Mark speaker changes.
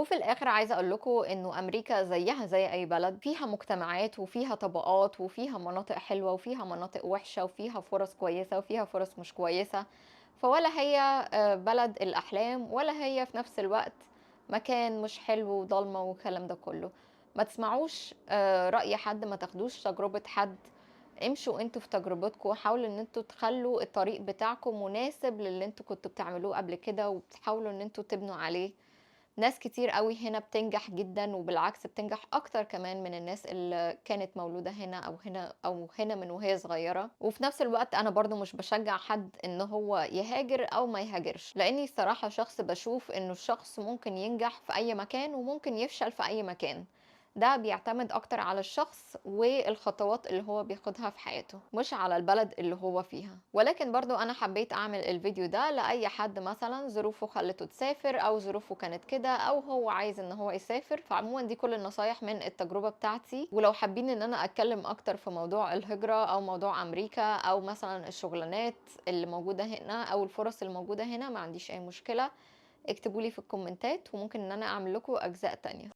Speaker 1: وفي الآخر عايزة أقول لكم إنه أمريكا زيها زي أي بلد، فيها مجتمعات وفيها طبقات وفيها مناطق حلوة وفيها مناطق وحشة وفيها فرص كويسة وفيها فرص مش كويسة. فولا هي بلد الأحلام ولا هي في نفس الوقت مكان مش حلو وضلمة والكلام ده كله. ما تسمعوش رأي حد، ما تاخدوش تجربة حد، امشوا انتوا في تجربتكم، حاولوا ان انتوا تخلوا الطريق بتاعكم مناسب للي انتوا كنتوا بتعملوه قبل كده وبتحاولوا ان انتوا تبنوا عليه. ناس كتير قوي هنا بتنجح جدا، وبالعكس بتنجح اكتر كمان من الناس اللي كانت مولودة هنا او هنا او هنا من وهي صغيرة. وفي نفس الوقت انا برضو مش بشجع حد ان هو يهاجر او ما يهاجرش، لاني الصراحة شخص بشوف انه الشخص ممكن ينجح في اي مكان وممكن يفشل في اي مكان. ده بيعتمد اكتر على الشخص والخطوات اللي هو بياخدها في حياته، مش على البلد اللي هو فيها. ولكن برضو انا حبيت اعمل الفيديو ده لاي حد مثلا ظروفه خلته تسافر او ظروفه كانت كده او هو عايز ان هو يسافر. فعموما دي كل النصايح من التجربة بتاعتي، ولو حابين ان انا اتكلم اكتر في موضوع الهجرة او موضوع امريكا او مثلا الشغلانات اللي موجودة هنا او الفرص اللي موجودة هنا، ما عنديش اي مشكلة، اكتبوا لي في الكومنتات وممكن ان انا اعمل لكم اجزاء تانية.